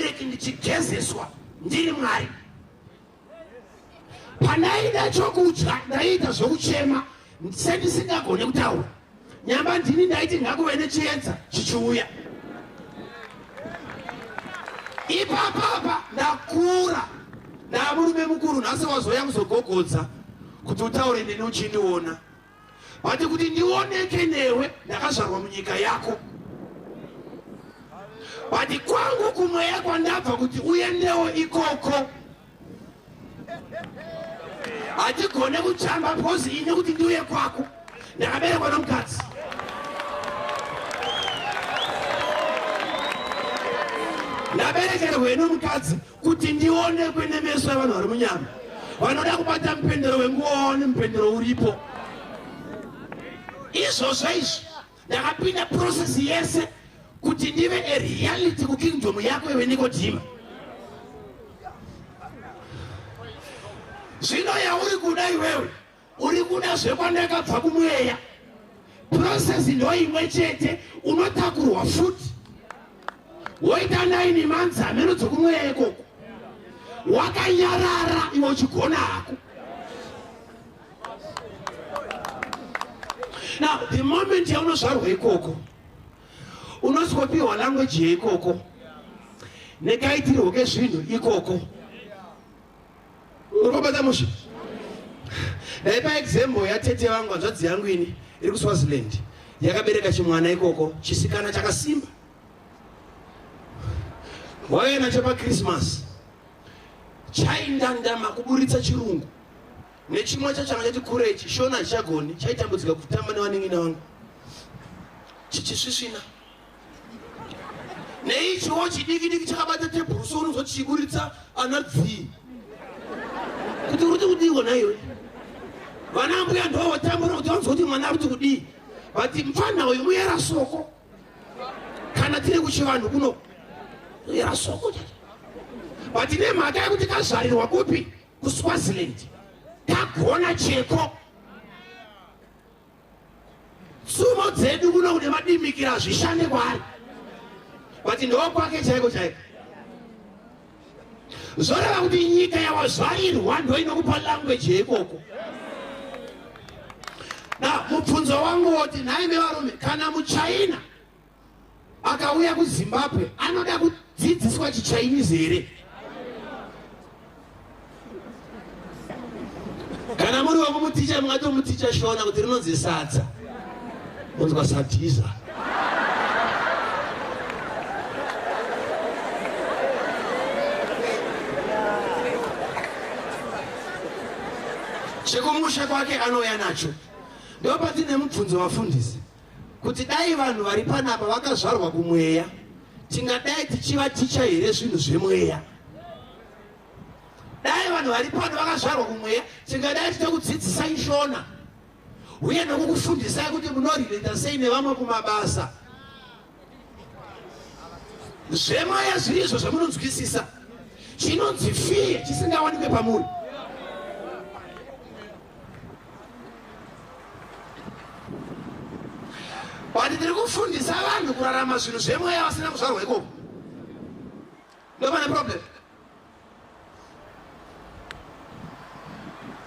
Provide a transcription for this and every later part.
mubereki ndichigezeswa ndiri Mwari. Pandaida chokudya ndaiita zvokuchema sendisingagone kutaura. Nyamba ndini ndaiti ngakuve nechiedza chichiuya. Ipapapa ndakura ndamurume mukuru nhasi wazouya kuzogogodza kuti utaure neni uchindiona. But kuti ndioneke newe ndakazvarwa munyika yako. But kwangu kumweya kwandabva kuti uendewo ikoko hatigone kutamba because ini kuti ndiuye kwako ndakaberekwa nomukadzi. Ndaberekerwe nomukadzi kuti ndionekwe nemeso evanhu vari munyama vanoda kubata mupendero wenguva waone mupendero uripo. Izvozvo izvi ndakapinda process yese kuti ndive a reality kukingdom yako iwe Nikodhima. Zvino yauri kuda iwewe uri kuda zvekwandakabva kumweya. Process ndo imwe chete, unotakurwa futi woita 9 months hameno dzokumweya ikoko wakanyarara iwe uchigona hako. Now the moment yaunozvarwa ikoko unosikopiwa language yeikoko nekaitirwo kezvinhu ikoko. Uri kubata mushe? Ndaipa example yatete vangu, hanzvadzi yangu ini iri kuSwaziland, yakabereka chimwana ikoko chisikana chakasimba, wauya nacho paChristmas, chaindandama kuburitsa chirungu nechimwe chachanga chati kure ichi shona hachichagoni, chaitambudzika kutamba nevanin'ina vangu chichisvisvina neichiwo chidiki diki chakabata tebhuru so unozochiburitsa ana dzii kuti uri kuti kudii kona iwe. Vana mbuya ndo vatambura kuti vanzwa kuti mwana ari kuti kudii, but mfana uyu muyera soko. Kana tiri kuchivanhu kuno muyera soko, but nemhaka yekuti kazvarirwa kupi kuSwaziland kagona cheko. Tsumo dzedu kuno kune madimikira hazvishande kwaari, but ndokwake chaiko chaiko. Zvoreva kuti nyika yawazvarirwa ndo inokupa language yeikoko. Na mubvunzo wangu woti, nhaimi varume, kana muchina akauya kuZimbabwe anoda kudzidziswa chiChinese here? Kana muri wekumuticha mungatomuticha Shona kuti rinonzi sadza, unzwa sadiza. Chekumusha kwake anouya nacho. Ndopatine mubvunzo vafundisi kuti dai vanhu vari panapa vakazvarwa kumweya, tingadai tichivaticha here zvinhu zvemweya? Dai vanhu vari pano vakazvarwa kumweya, tingadai tichikudzidzisai Shona uye nokukufundisai kuti munorireta sei nevamwe kumabasa. Zvemweya zviri izvo zvamunonzwisisa, chinonzi fiye chisingawanikwe pamuri. But tiri kufundisa vanhu kurarama zvinhu zvemweya vasina kuzvarwa ikoko. Ndopane problem.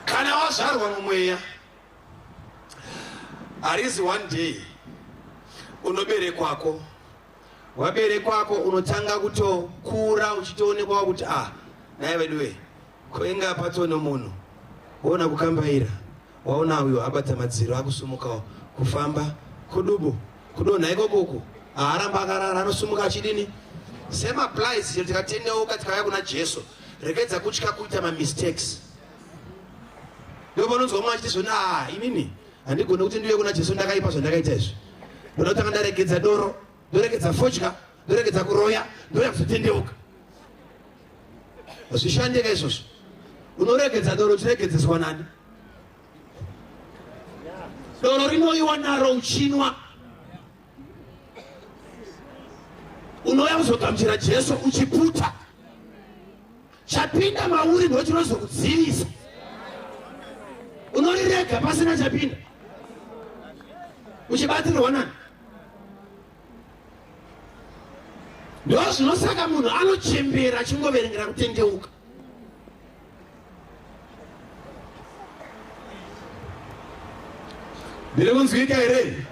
Kana wazvarwa mumweya, harizi one day unoberekwako. Waberekwako unotanga kutokura uchitoonekwa kuti ah, naye veduwe ko inga patone munhu woona kukambaira, waona uyo abata madziro akusumukawo kufamba kudubu kudonha ikokoko, haaramba akarara anosumuka achidini. Same applies chero tikatendeuka tikauya kuna Jesu, regedza kutya kuita mamistakes. Ndopanonzwa mumwe achiti zvona, ah, inini handigoni kuti ndiuye kuna Jesu ndakaipa zvandakaita izvi, ndoda kutanga ndaregedza doro, ndoregedza fodya, ndoregedza kuroya, ndouya kuzotendeuka. Hazvishandika izvozvo. Unoregedza doro uchiregedzeswa nani? Doro rinoiwa naro uchinwa. Unouya kuzogamuchira Jesu uchiputa. Chapinda mauri ndo chinozokudzivisa. Unorirega pasina chapinda. Uchibatsirwa nani? Ndo zvinosaka munhu anochembera achingoverengera kutendeuka. Ndiri kunzwika here?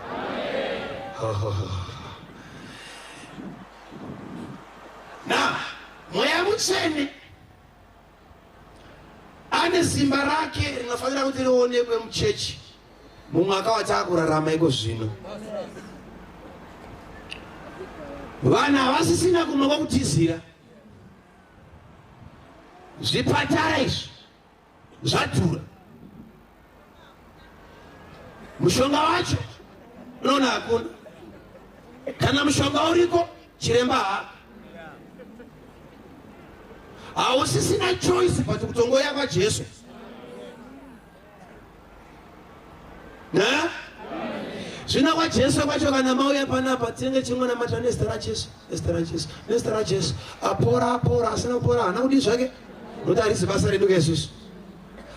Na Mweya Mutsvene ane simba rake rinofanira kuti rionekwe muchechi mumwaka wataakurarama iko zvino. Vanhu havasisina kumwe kwokutizira. Zvipatara izvi zvadhura, mushonga wacho unoona hakuna. Kana mushonga uriko, chiremba haako. Hausisina choice but kutongoya kwaJesu. Na zvino kwaJesu kwacho, kana mauya panapa, tinenge chingonamata nezita raJesu, nezita raJesu, nezita raJesu. Apora apora, asina kupora haana kudii zvake, nokuti harisi basa redu keisusu.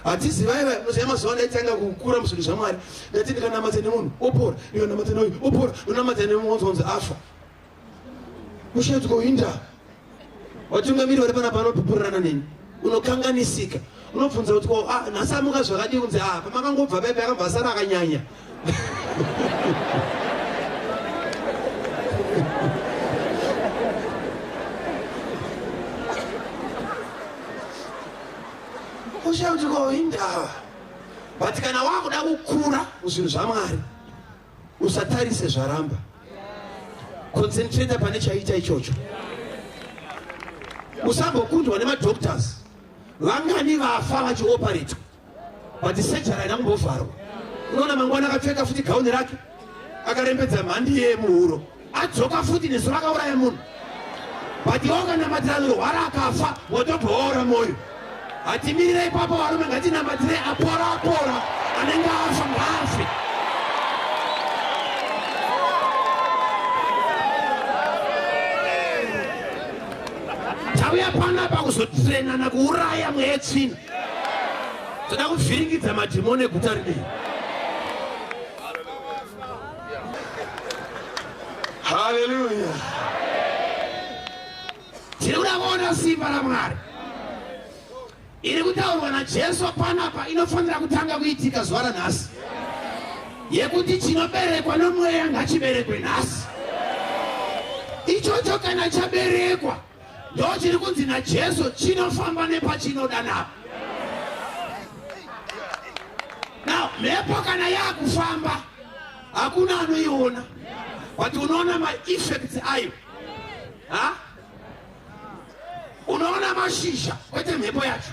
Hatizi vaiva unoziva, mazuva ndaitanga kukura muzvinhu zvaMwari, ndati ndikanamata nemunhu opora, ndikanamata neuyu opora, ndonamata nemumwe onzwanzi afa. Ushaitwa inda vatungamiri vari panapa vanopupurirana neni. Unokanganisika, unobvunza kuti ko, ah, nhasi amuka zvakadii? Kunzi, ah, pamakangobva paipa akabva asara akanyanya. Ushaya kuti ko indava. But kana wakuda kukura muzvinhu zvaMwari, usatarise zvaramba, concentrate pane chaita ichocho. Usambokundwa nemadoctors. Vangani vafa vachioparetwa, but surgery haina kumbovharwa. Unoona mangwana akapfeka futi gauni rake, akarembedza mhandi yemuhuro, adzoka futi nesu rakauraya munhu. But iwe ukanamatira rwara akafa, wotobva waora mwoyo. Hatimirire ipapo, varume. Ngatinamatire apora apora, anenge afa ngaafe. Tauya panapa kuzotirenana kuuraya mweya yetsvina. Toda kuvhiringidza madhimoni eguta rinei. Haleluya! Tiri kuda kuona simba raMwari iri kutaurwa naJesu panapa. Inofanira kutanga kuitika zuva ranhasi, yekuti chinoberekwa nomweya ngachiberekwe nhasi. Ichocho kana chaberekwa, ndo chiri kunzi naJesu chinofamba nepachinoda napo. Now mhepo kana yaakufamba, hakuna anoiona, but unoona maeffects ayo. Ha, unoona mashizha, kwete mhepo yacho.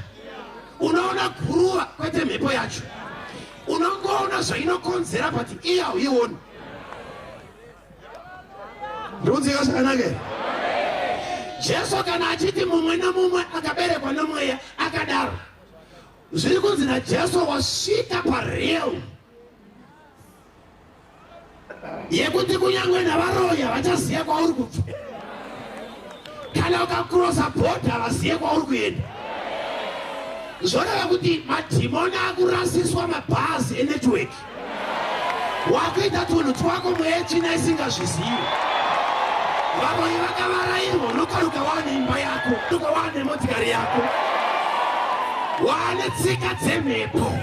Unoona guruva, kwete mhepo yacho. Unongoona zvainokonzera, but iye hauioni. Ndikunzika zvakanaka here? Jesu kana achiti mumwe nomumwe akaberekwa nomweya akadaro, zviri kunzi naJesu wasvika pareal yekuti kunyange navaroyi havachaziva kwauri kubva. Kana ukakurosa bhodha, havazive kwauri kuenda. Zvoreva kuti madhimoni akurasiswa mabhazi enetwork. Wakuita tunhu twako, mweya tsvina isingazvizivi. Varoyi vakavarairwa. Unokaruka waane imba yako, uka waane motikari yako, waane tsika dzemhepo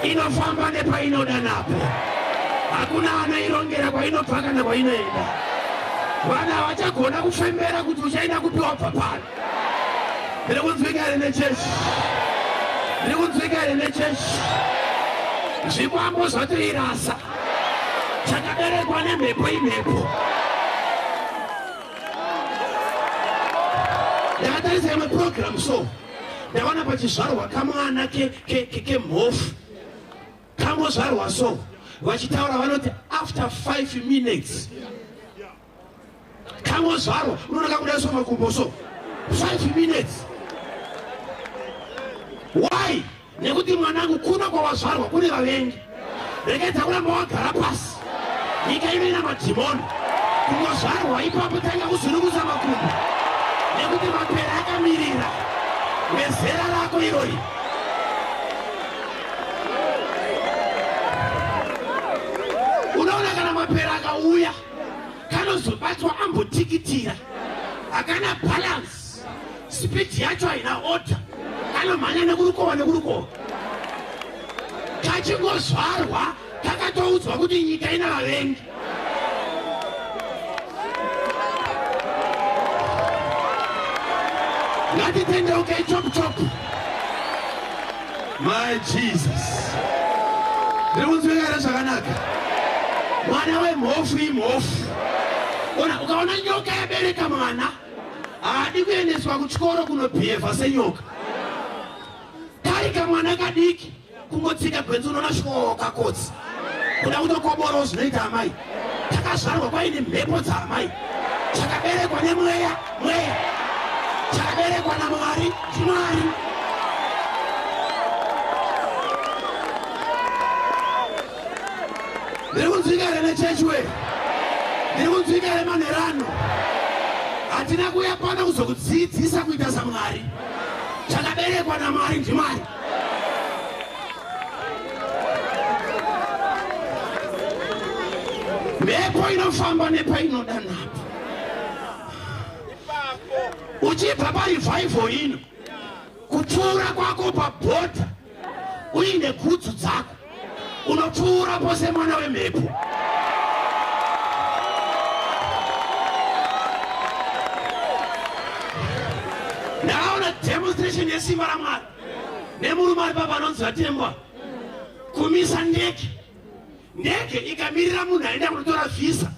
inofamba nepainoda napo. Hakuna anoirongera kwainobva kana kwainoenda. Vanhu havachagona kufembera kuti uchaenda kupi wabva pano. Ndiri kunzwika here nechechi? Ndiri kunzwika here nechechi? Zvikwambo zvatoirasa. Chakaberekwa nemhepo imhepo. Ndakatarisa imwe program, so ndaona pachizvarwa kamwana kemhofu. Kangozvarwa so, vachitaura vanoti after 5 minutes kangozvarwa, unoona kakuda so makumbo so, 5 minutes. Why? Nekuti mwanangu, kuno kwawazvarwa kune vavengi. Regedza kuramba wagara pasi. Nyika ino ina madhimoni. Kungozvarwa ipapo, tanga kuzunungusa makumbo, nekuti mapera akamirira vezera rako irori. Unoona kana mapera akauya, kanozobatwa ambotikitira. Hakana balance. Speed yacho haina order. Kanomhanya nekurukova nekurukova. Kachingozvarwa kakatoudzwa kuti nyika ina vavengi. Ngatitendeuke chop chop. My Jesus. Ndiri kunzwika here zvakanaka? Mwana wemhofu imhofu. Ona, ukaona nyoka yabereka mwana, haadi kuendeswa kuchikoro kunobhiyevha senyoka. Kari kamwana kadiki kungotsika gwenzi unoona shwoka kotsi. Kuda kutokoborawo zvinoita amai. Takazvarwa kwaine mhepo dzaamai. Chakaberekwa nemweya, mweya. Chakaberekwa naMwari, ndiMwari. Ndiri kunzwika here nechechi we? Ndiri kunzwika here manherano? Hatina kuuya pano kuzokudzidzisa kuita saMwari. Chakaberekwa naMwari ndiMwari. Mhepo inofamba nepainoda napo. Uchibva parevival ino, kupfuura kwako pabhodha uine gutsu dzako, unopfuura pose mwana wemhepo. Ndaona demonstration yesimba raMwari nemurume ari papa anonzi Vatembwa, kumisa ndege, ndege ikamirira munhu aenda kunotora visa.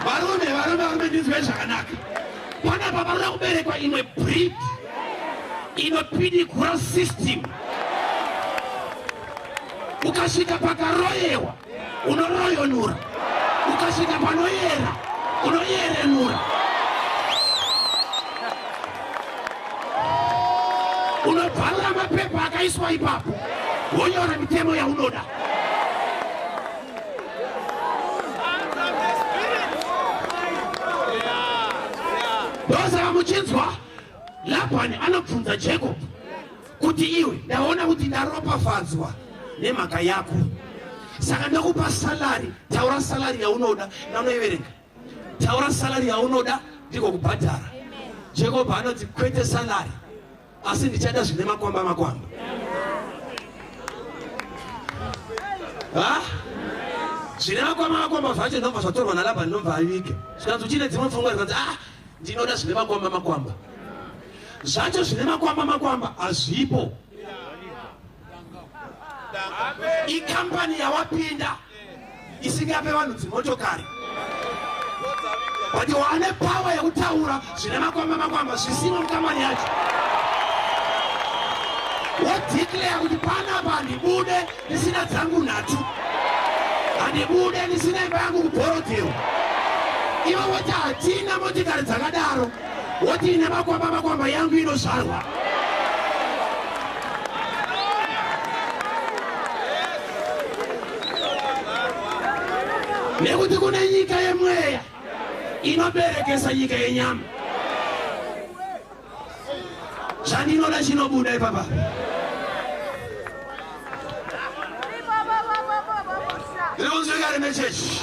Varume, varume, varume, ndinzwe zvakanaka. Panapa panoda kuberekwa imwe breed inopidigura system. Ukasvika pakaroyewa unoroyonura, ukasvika panoyera unoyerenura, unobvarura mapepa akaiswa ipapo wonyora mitemo yaunoda. Ndosaka muchinzwa Labhani anobvunza Jacob kuti iwe ndaona kuti ndaropafadzwa nemhaka yako, saka ndokupa salari. Taura salari yaunoda, naunoiverenga. Taura salari yaunoda ndikokubhadhara. Jacob anoti kwete salari, asi ndichada zvine makwamba makwamba. Ha? Zvine makwamba makwamba zvacho ndobva zvatorwa naLabhani, ndobva avige. Zvikanzi uchine dzimwe pfungwa, zvikanzi ah, ndinoda zvine makwamba makwamba. Zvacho zvine makwamba makwamba hazvipo. Ikambani yawapinda isingape vanhu dzimotokari, but wane power yekutaura zvine makwamba makwamba zvisimo mukambani yacho. Wodeclare kuti panapa handibude ndisina dzangu nhatu, handibude ndisina imba yangu kuBorodhero. Ivo voti hatina motikari dzakadaro, woti ine makwamba makwamba yangu inozvarwa. Nekuti kune nyika yemweya inoberekesa nyika yenyama. Chandinoda chinobuda ipapa. Ndiri kunzwika ri nechechi.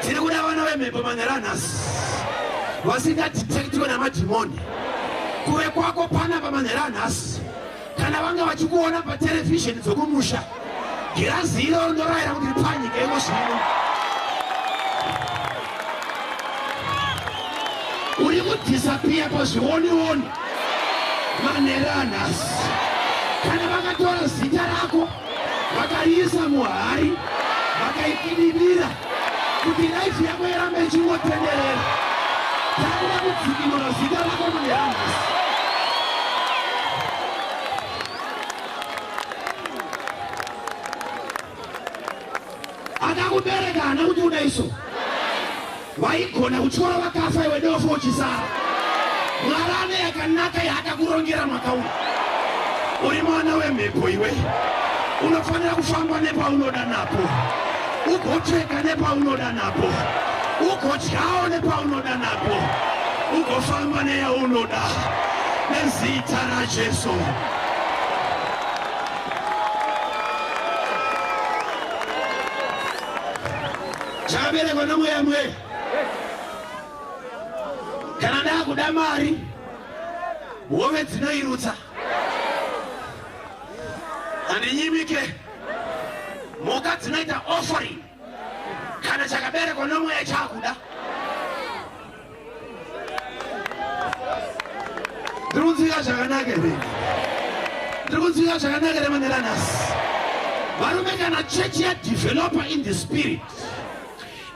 Tiri kuda vana vemhepo manhero anhasi vasingadetectiwe namadhimoni. Kuve kwako panapa manhero anhasi, kana vanga vachikuona paterevhizheni dzokumusha, girazi iroro ndorayira kuti ripwanyike iko zvino. Uri kudhisapiya pazvionioni manhero anhasi. Kana vakatora zita rako vakariisa muhari vakaikidibira kuti life yako irambe ichingotenderera, takuda kudzikinura zita rako manhero anhasi. Akakubereka haana kuti udaiso. Vaigona kutyora vakafa, iwe dofo uchisara. Mwari ane yakanaka yaakakurongera mwaka uno. Uri mwana wemhepo iwe, unofanira kufamba nepaunoda napo, ugopfeka nepaunoda napo, ugodyawo nepaunoda napo, ugofamba neyaunoda nezita raJesu. Chakaberekwa nomweya mweya. Kana ndakuda mari, hove dzinoirutsa. Handinyimike. Mhuka dzinoita offering kana chakaberekwa nomweya chakuda. Ndiri kunzwika zvakanaka here? Ndiri kunzwika zvakanaka here manera nhasi? Varume, kana chechi yadeveloper in the spirit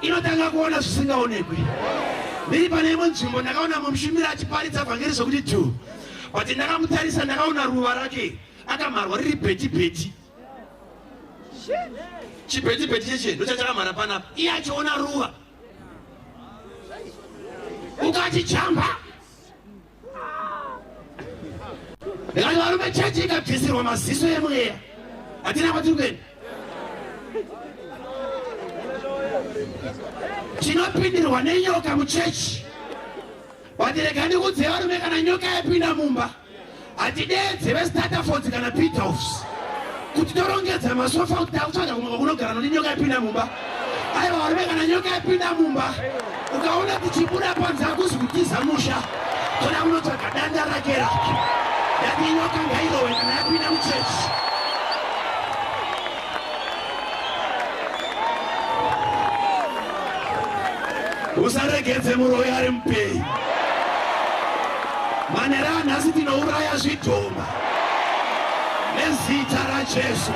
inotanga kuona zvisingaonekwi. Ndiri pane imwe nzvimbo ndakaona mushumiri achiparidza vhangeri zvekuti dhu, but ndakamutarisa ndakaona ruva rake akamharwa riri bheti bheti chibheti bheti cheche ndochachakamhara panapa, iye achiona ruva ukachijamba. Ndikati varume, chechi ikabvisirwa maziso emweya, hatina kwatiri kuenda. Tinopindirwa nenyoka muchechi, but rega ndikudze varume, kana nyoka yapinda mumba hatideedze veStarterfords kana Peterhoffs kuti torongedza masofa kuti takutsvaga kumwe kwakunogara nokuti nyoka yapinda mumba. Aiwa varume, kana nyoka yapinda mumba ukaona tichibuda panze hakuzi kutiza musha, toda kunotsvaga danda rake rake. Ndati nyoka ngairowe kana yapinda muchechi. Usaregedze muroyi ari mupenyu. Manera anhasi tinouraya zvidhoma nezita raJesu.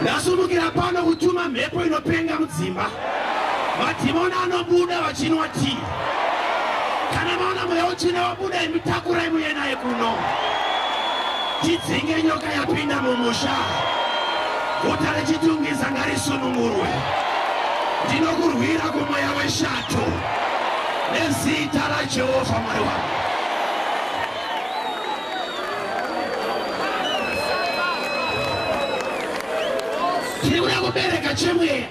Ndasumukira pano kutuma mhepo inopenga mudzimba. Madhimoni anobuda vachinwa tii. Kana maona mweya utsvina wabuda, imi takurai muye naye kuno. Tidzinge nyoka yapinda mumusha. Guta reChitungwiza ngarisunungurwe. Ndinokurwira kumweya weshato nezita raJehovha Mwari wangu. Tiri kuda kubereka chemweya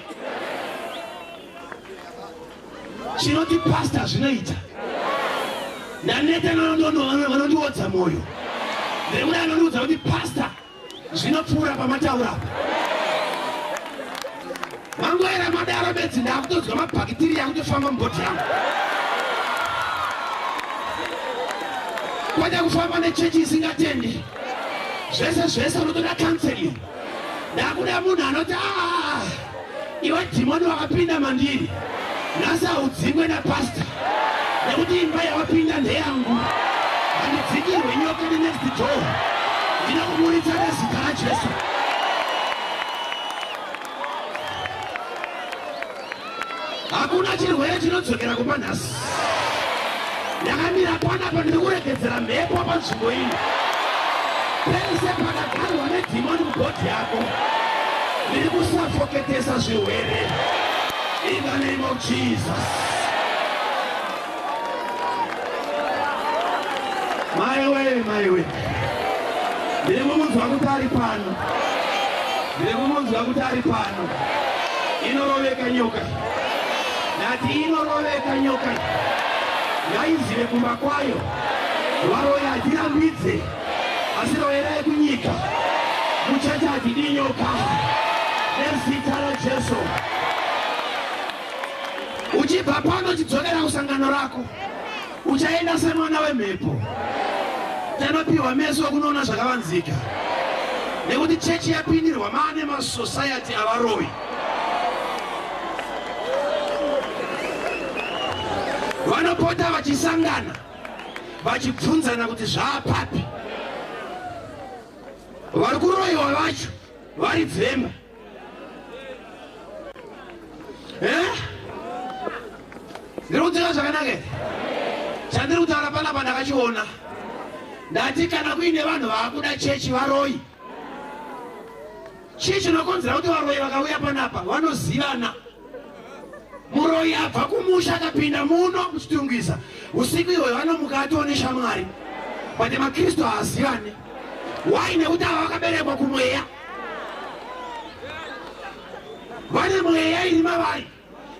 chinoti pasta zvinoita. Ndaneta vanondiodza mwoyo. Ndiri kuda anondiudza kuti pasta zvinopfuura pamataura apa. Mangoera madaro bedzi ndakutodzwa mabhakitiriya akutofamba mubhodhi yangu. Kwete kufamba nechechi isingatendi zvese zvese, unotoda counseling. Ndakuda munhu anoti, aa, iwe dhimoni wakapinda mandiri nhasi haudzingwe napasta nekuti imba yawapinda ndeyangu. Handidzingirwe nyoka nenext door. Ndinokuburitsa nezita raJesu. Hakuna chirwere chinodzokera kumba nhasi. Ndakamira panapa, ndiri kuregedzera mhepo panzvimbo iyi. Pese pakagarwa nedhimoni mubhodhi yako, ndiri kusafoketesa zvirwere in the name of Jesus. Maiwe, maiwe, ndiri kumunzwa kuti ari pano. Ndiri kumunzwa kuti ari pano. Inoroveka nyoka. Ndati inoroveka nyoka. Ngaizive kumba kwayo. Varoyi hatirambidze, asi royerai kunyika. Muchechi hatidi nyoka nezita raJesu. Uchibva pano uchidzokera kusangano rako, uchaenda semwana wemhepo tanopiwa meso okunoona zvakavanzika, nekuti chechi yapindirwa maane masociety avaroyi. Vanopota vachisangana vachibvunzana kuti zvaapapi. Vari kuroyiwa vacho vari dzemba. Eh? Ndiri kudzika zvakanaka here? Chandiri kutaura panapa ndakachiona. Ndati kana kuine vanhu vaakuda chechi, varoyi. Chii chinokonzera kuti varoyi vakauya panapa vanozivana? Muroyi abva kumusha akapinda muno muChitungwiza usiku ihwoyo vanomuka atione shamwari, but maKristu haazivane. Why? Nekuti ava vakaberekwa kumweya, vane mweya iri mavari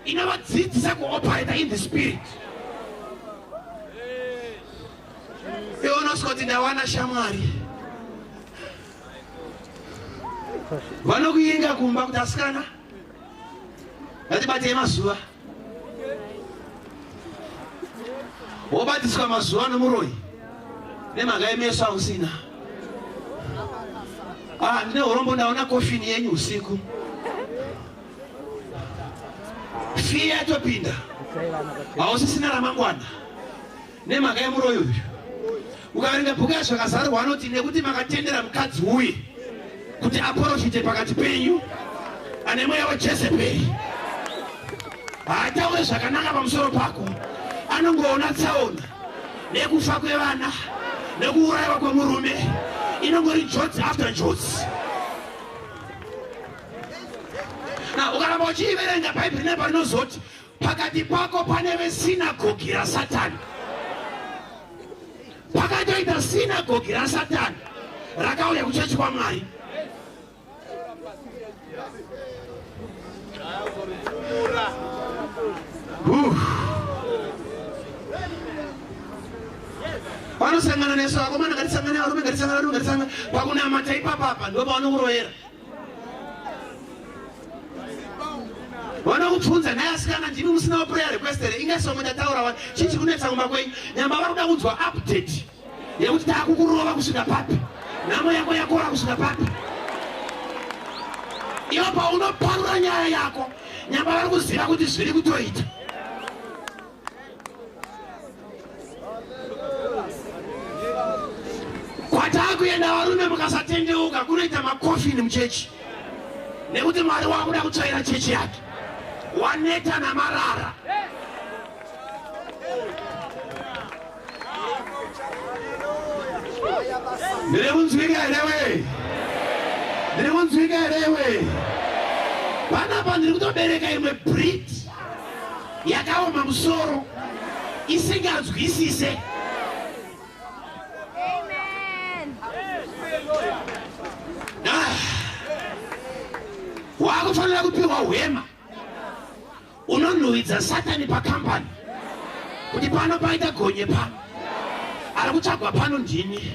inovadzidzisa kuoperata in the spirit. Iwe unosvika kuti ndawana shamwari. Vanokuinga kumba kuti asikana ngatibatei mazuva. Wobatiswa mazuva nomuroyi nemhaka yemeso ausina. Ah, ndine urombo, ndaona kofini yenyu usiku. Fiya yatopinda, hausisina ramangwana nemhaka yemuroyi uyu. Ukaverenga bhuku yaZvakazarurwa, anoti nekuti makatendera mukadzi uye kuti aprofite pakati penyu ane mweya waJezebheri, haataure zvakanaka pamusoro pako, anongoona tsaona nekufa kwevana nekuurayiwa kwemurume, inongori njodzi after njodzi. Na ukaramba uchiiverenga Bhaibheri, nepa rinozoti pakati pako pane vesinagogi raSatani. Pakatoita sinagogi raSatani rakauya kuchechi kwaMwari. Vanosangana nesu vakomana, ngatisangane varume, ngatisangane varume, ngatisangane pakunamata. Ipapapa ndo pavanokurovera. Vanokubvunza, "Nhai asikana, ndimi musinawo prayer request here? Ingasongo ndataura wani, chii chiri kunetsa kumba kwenyu?" Nyamba vari kuda kunzwa update yekuti taakukurova kusvika papi, nhamo yako yakora kusvika papi. Ivo paunoparura nyaya yako, nyamba vari kuziva kuti zviri kutoita. Kwataakuenda varume, mukasatendeuka kunoita makofini muchechi, nekuti Mwari wakuda kutsvaira chechi yake, waneta namarara. Ndiri kunzwika here we? Ndiri kunzwika here we? Panapa ndiri kutobereka imwe breed yakaoma musoro, isinganzwisise. Amen. Ah. Wakufanira kupiwa hwema unonhuhwidza Satani pakambani kuti pano paita gonye, pano ari kutsvagwa, pano ndini.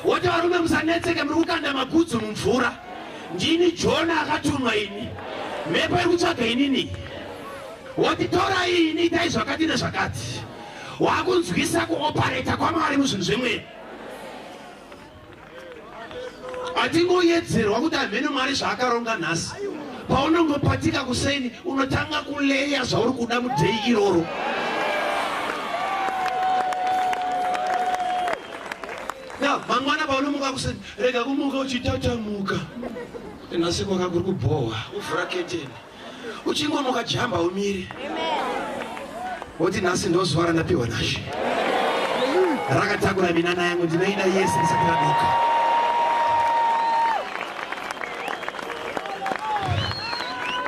Woti, "Varume, musanetseke, muri kukanda magudzu mumvura. Ndini Jona akatumwa ini, mhepo iri kutsvaga inini." Woti, "Torai ini, itai zvakati nezvakati." Wakunzwisa kuopareta kwaMwari muzvinhu zvemweya. Hatingoyedzerwa kuti hamene Mwari zvaakaronga nhasi. Paunongopatika kuseni, unotanga kuleya zvauri kuda mudhei iroro. Na mangwana paunomuka kuseni, rega kumuka uchitatamuka, "Nhasi kwaka kuri kubhohwa." Uvhura keteni, uchingomuka jamba umire, woti, "Nhasi ndozuva randapiwa Nashe, rakatakura minana yangu, ndinoida yese risati radoka."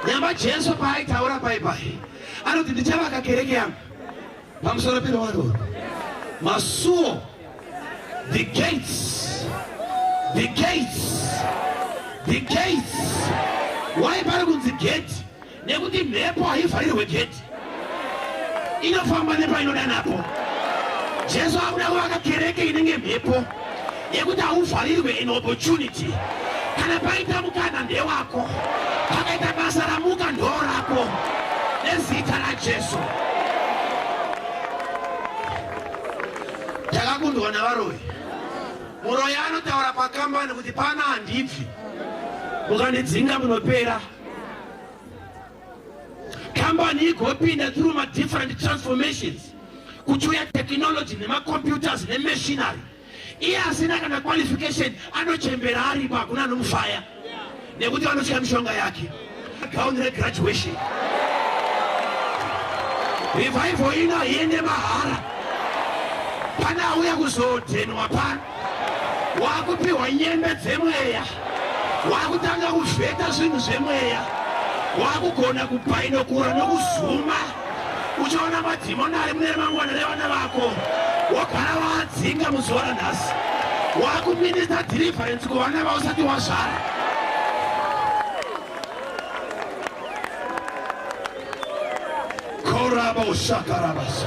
Nyamba Jesu paaitaura paipai, anoti, "Ndichavaka kereke yangu pamusoro perwaro, masuo, the gates, the gates, the gates." Wai pari kunzi gate? Nekuti mhepo haivharirwe gate, inofamba nepainoda napo. Jesu akuda kuvaka kereke inenge mhepo yekuti hauvharirwe in opportunity. Kana paita mukana, ndewako. Pakaita basa ramuka, ndo rako, nezita raJesu. Takakundwa navaroyi. Muroyi anotaura pakambani kuti, "Pana handibvi, mukandidzinga munopera." Kambani igopinda through madifferent transformations, kuchiuya technology nemacomputers nemachinery. Iye asina kana qualification anochembera aripo, hakuna anomufaya nekuti vanotya mishonga yake. Gauni regraduation, revival ino haiende mahara. Pane auya kuzodhenwa pano, wakupiwa nyembe dzemweya, wakutanga kuvheta zvinhu zvemweya, wakugona kubainokura nokuzuma, uchiona madhimoni ari mune remangwana revana vako, wogara waadzinga muzuva ranhasi. Wakuminista deliverance kuvana vausati wazvara. Koraba ushakarabasa.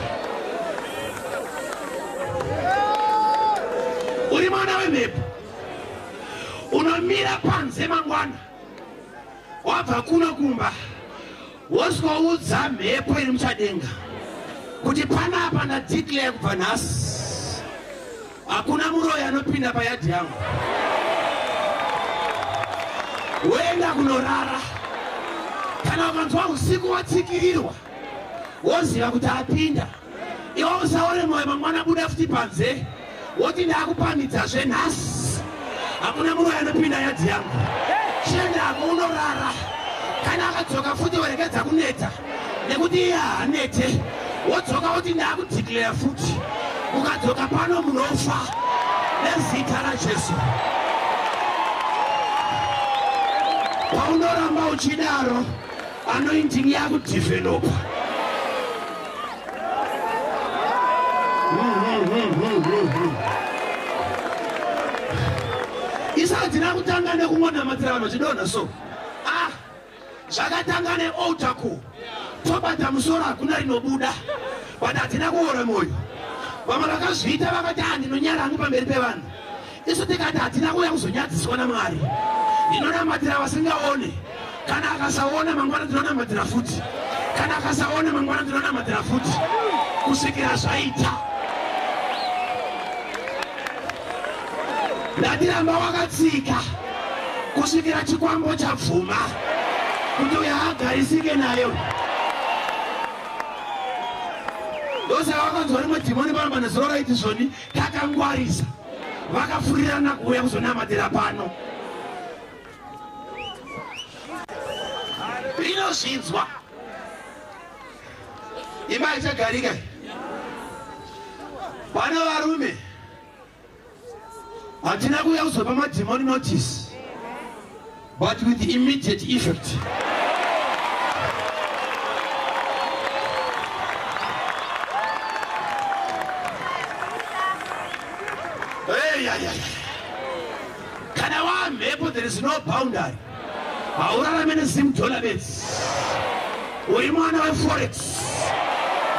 Uri mwana wemhepo. Unomira panze mangwana wabva kuno kumba woswaudza mhepo iri muchadenga kuti panapa ndadeclare kubva nhasi hakuna muroyi anopinda payadhi yangu. Woenda kunorara. Kana ukanzwa usiku watsikirirwa woziva kuti apinda. Iwe usaore moyo, mangwana buda futi panze woti ndakupamidzazve nhasi hakuna muroyi anopinda yadhi yangu. Chiendako unorara. Kana akadzoka futi werekedza kuneta nekuti iye haanete, wodzoka woti ndakudeclare futi. Ukadzoka pano munofa nezita raJesu. Paunoramba uchidaro anointing yakudevelopa. Isu hatina kutanga nekungonamatira vanhu vachidonha so. Zvakatanga nealtar call, tobata musoro hakuna rinobuda, but hatina kuora moyo. Vamwe vakazviita vakati ndinonyara hangu pamberi pevanhu. Isu tikati hatina kuuya kuzonyadziswa naMwari. Ndinonamatira vasingaone. Kana akasaona mangwana ndinonamatira futi. Kana akasaona mangwana ndinonamatira futi kusvikira zvaita. Ndatiramba wakatsika kusvikira chikwambo chabvuma kuti uyo haagarisike nayo. Ndosaka vakanzwa rimwe dhimoni pano pane zuva raiti zvoni takangwarisa, vakafurirana kuuya kuzonamatira pano. Rinozvinzwa imba haichagarika. Vana varume hatina kuuya kuzopa madhimoni notice, but with immediate effect. Hey, yeah, yeah, yeah. Kana wamhepo there is no boundary. Haurarame nezim dollar bedzi. Uri mwana weforex.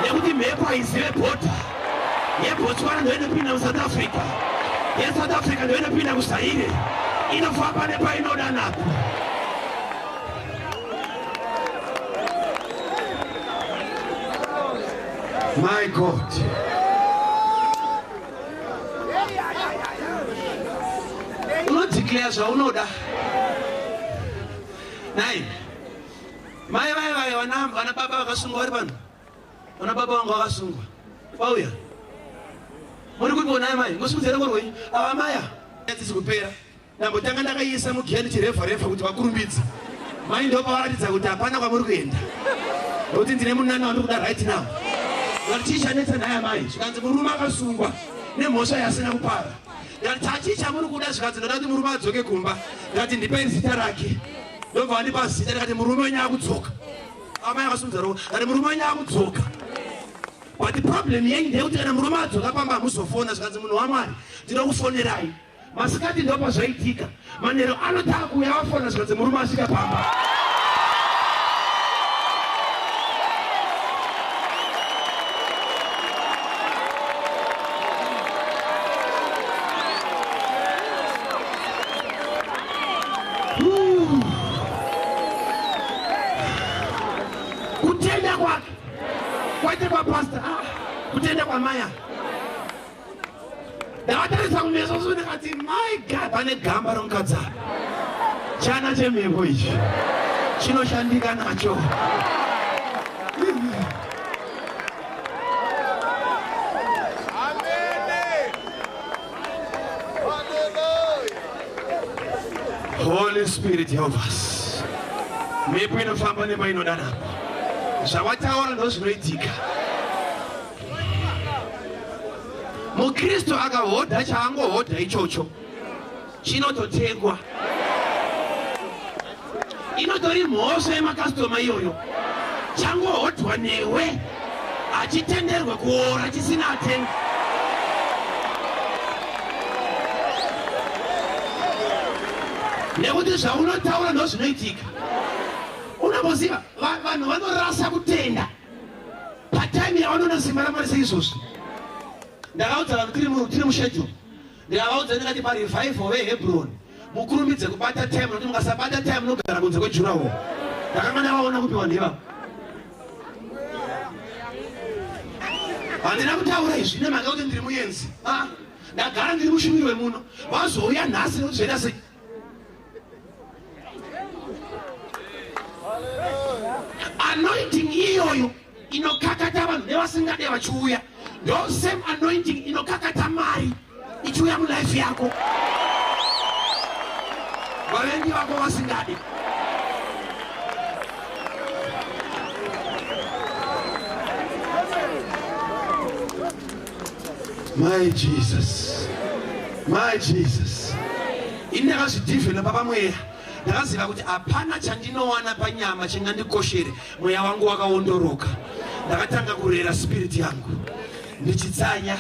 Nekuti mhepo haizive border. YeBotswana ndo inopinda muSouth Africa. YeSouth Africa ndo inopinda kuZaire. Inofamba nepainoda napo. My God. Unodeclare zvaunoda. Nai. Mai vai vai vana baba vakasungwa vari pano. Vana baba vangu vakasungwa. Vauya. Muri kuti onai mai, ngosimudzira korwei. Ava maya. Dzisi kupera. Ndambotanga ndakaiisa mugiya ndichirevha revha kuti vakurumbidze. Mai ndo pavaratidza kuti hapana kwamuri kuenda. Nokuti ndine munana wandiri kuda right now. Ndati chii chanetsa nhai amai? Zvikanzi murume akasungwa nemhosva yaasina kupara. Ndati chachii chamuri kuda? Zvikanzi ndoda kuti murume adzoke kumba. Ndati ndipei zita rake. Ndobva vandipa zita ndikati murume wenyu akudzoka. Amai akasimudza ruoko. Ndati murume wenyu akudzoka. But problem yenyu ndeyekuti kana murume adzoka pamba hamuzofona. Zvikanzi munhu waMwari ndinokufonerai. Masikati ndopazvaitika. Manheru anotanga kuuya vafona zvikanzi murume asvika pamba. Kutenda kwake kwete kwapastor, kutenda kwamaya. Ndakatarisa kumeso so ndikati my God, pane gamba romukadzi apa. Chana chemhepo ichi chinoshandika nacho. Holy Spirit help us. Mhepo inofamba nepainoda napo. Zvawataura ndozvinoitika. MuKristu akahodha chaangohodha ichocho chinototekwa. Inotori mhosva yemakastoma iyoyo. Changohodwa newe hachitenderwe kuora chisina atenga. Nekuti zvaunotaura ndozvinoitika. Unomboziva vanhu vanorasa kutenda patime yavanoona simba raMwari seizvozvi. Ndakaudza vanhu tiri muschedule, ndikavaudza ndikati parevival veHebron Mukurumidze kubata time nokuti mukasabata time munogara kunze kwejurawo. Ndakanga ndavaona kupi vanhu ivavo. Handina kutaura izvi nemhaka yekuti ndiri muenzi. Ah, ndagara ndiri mushumiri wemuno. Vazouya nhasi nekuti zvaita sei? Anointing iyoyo inokakata vanhu nevasingade vachiuya ndo same anointing inokakata mari ichiuya mulife yako vavengi vako vasingade. My Jesus, my Jesus. Ini ndakazvidhivhelopa pamweya, ndakaziva kuti hapana chandinowana panyama chingandikoshere. Mweya wangu wakaondoroka. Ndakatanga kurera spirit yangu ndichitsanya.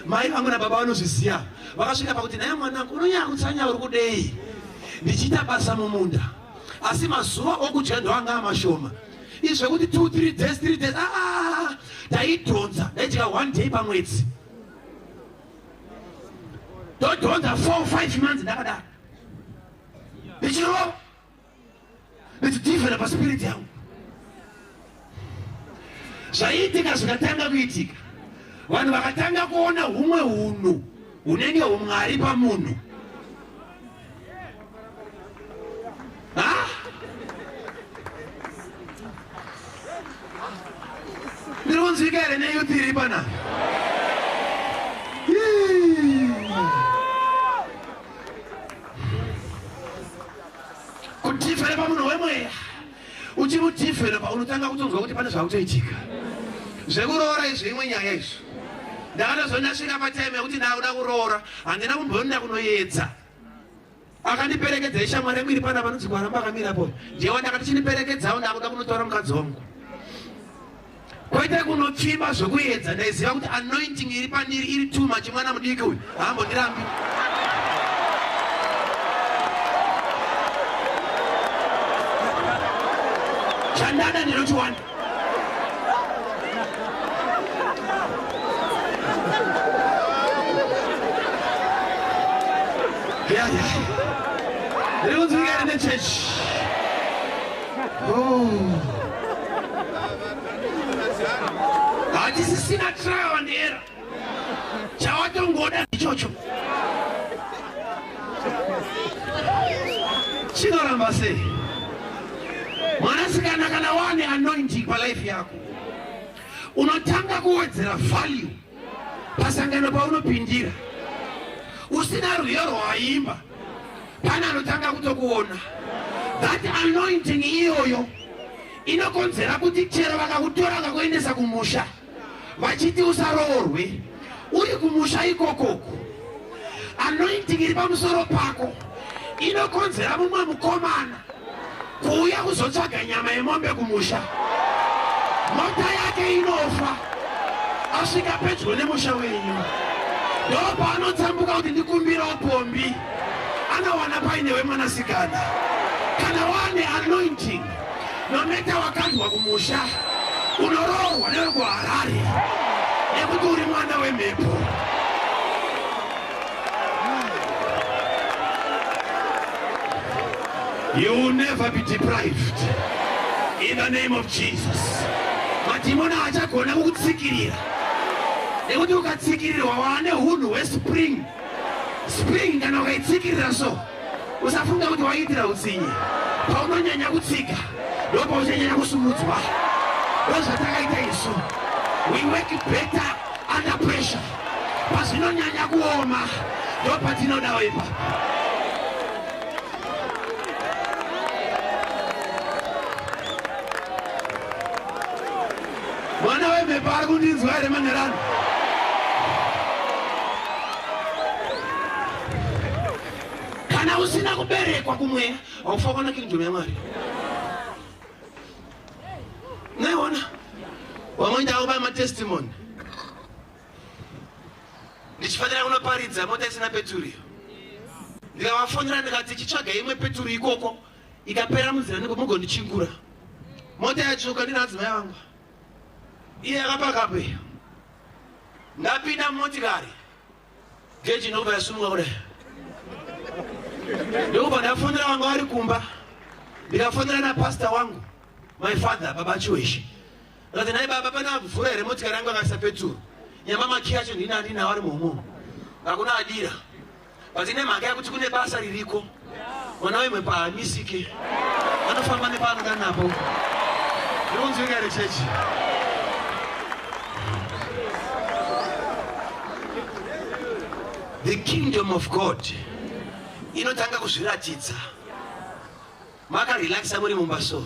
Mai vangu nababa vanozviziva, vakasvika pakuti naye mwanangu unonyanya kutsanya, uri kudei? Ndichiita basa mumunda, asi mazuva okudya ndoanga amashoma. Izvi zvekuti 2 3 days 3 days, ah, taidhonza. Ndaidya 1 day pamwedzi, ndodhonza 4 5 months ndakadaro, ndichirova, ndichidhivhela spirit yangu. Zvaiitika zvikatanga kuitika, vanhu vakatanga kuona humwe hunhu hunenge humwari pamunhu. Ha? Ndiri kunzwika here neyouth iri panapa? Kudhivhelopa munhu wemweya, uchimudhivhelopa unotanga kutonzwa kuti pane zvakutoitika. Zvekuroora izvi imwe nyaya izvo. Ndakatozondasvika patime yekuti ndakuda kuroora, handina kumboenda kunoedza. Akandiperekedza ishamwari yangu iri panapa, anonzi Kwaramba, akamirapo. Njewa ndakati chindiperekedzawo, ndakuda kunotora mukadzi wangu, kwete kunopfimba zvekuedza. Ndaiziva kuti anointing iri pandiri iri too much. Mwana mudiki uyu haambondirambi. Chandada ndinochiwana. Ndiri kunzwika here nechechi? Oh. Hatisisina trial and error. Chawatongoda ichocho chinoramba sei? Mwanasikana, kana wane anointing palife yako, unotanga kuwedzera value pasangano paunopindira. Usina rwiyo rwawaimba, pane anotanga kutokuona. That anointing iyoyo inokonzera kuti chero vakakutora vakakuendesa kumusha vachiti usaroorwe, uri kumusha ikokoko, anointing iri pamusoro pako inokonzera mumwe mukomana kuuya kuzotsvaga nyama yemombe kumusha. Mota yake inofa asvika pedyo nemusha wenyu, ndopaanotsambuka kuti ndikumbirawo pombi, anowana painewe mwanasikana. Kana wane anointing, no matter wakandwa kumusha, unoroorwa newe kuHarare nekuti uri mwana wemhepo. You will never be deprived in the name of Jesus. Madhimoni haachagona kukutsikirira, nekuti ukatsikirirwa waane hunhu hwespring. Spring kana ukaitsikirira so, usafunga kuti waiitira utsinye. Paunonyanya kutsika ndopauchanyanya kusumudzwa. Ndozvatakaita isu. We work better under pressure. Pazvinonyanya kuoma ndopatinodawo ipapo. Mwana wemhepo ari kundinzwa here manherano? Kana usina kuberekwa kumweya, haufa kuona kingdom yaMwari. Naiona vamwe ndakupa matestimony. Ndichifanira kunoparidza, mota isina peturu, ndikavafonera ndikati chitsvaga imwe peturu ikoko, ikapera munzira niko mugondichingura. Mota yatsvuka, ndina adzimai vangu, iye akapakapo iyo. Ndapinda mumotikari, geji inobva yasumuka kudai. Ndokubva ndafonera vanga vari kumba, ndikafonera napastor wangu, my father, baba Chiweshe. Ndikati, nhai baba, pane avhura here motikari yangu akaisa peturu? Nyamba makiyi acho ndini andinawo ari muhomo, hakuna adira. But nemhaka yekuti kune basa ririko, mwana wemhepo haamisike, anofamba nepaanoda napo. Ndirikunzwika here chechi? The kingdom of God inotanga kuzviratidza makarelaxa muri mumba. So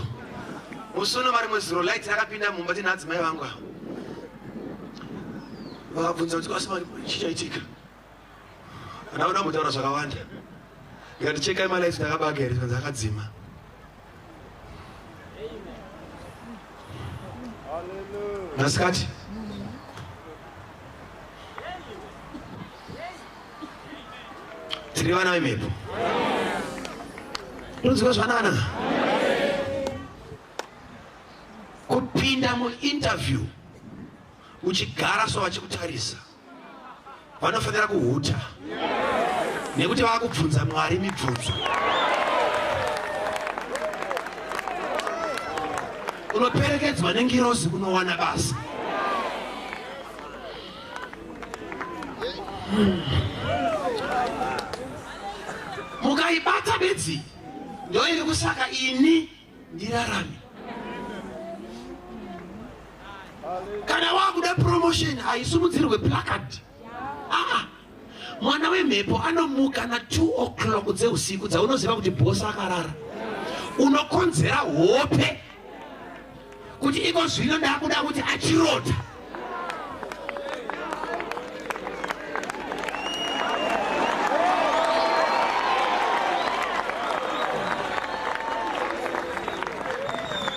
musi uno marimwe zuro light rakapinda mumba tine adzimai vangu ava, vakabvunza kuti kwasi chichaitika. Handauda kumbotaura zvakawanda. Ndikati, chekai malights ndakabaka here? Zvikanzi akadzima. Masikati tiri vana vemhepo. Unonzwa zvanana kupinda muinterview uchigara so vachikutarisa, vanofanira kuhuta nekuti vava kubvunza Mwari mibvunzo. Unoperekedzwa nengirozi kunowana basa. Mukaibata bedzi, ndo iri kusaka ini ndirarame. Kana wakuda promotion, haisumudzirwe placard. Aa, mwana wemhepo anomuka na2 o'clock dzeusiku dzaunoziva kuti bhosi akarara. Unokonzera hope kuti iko zvino ndakuda kuti achirota.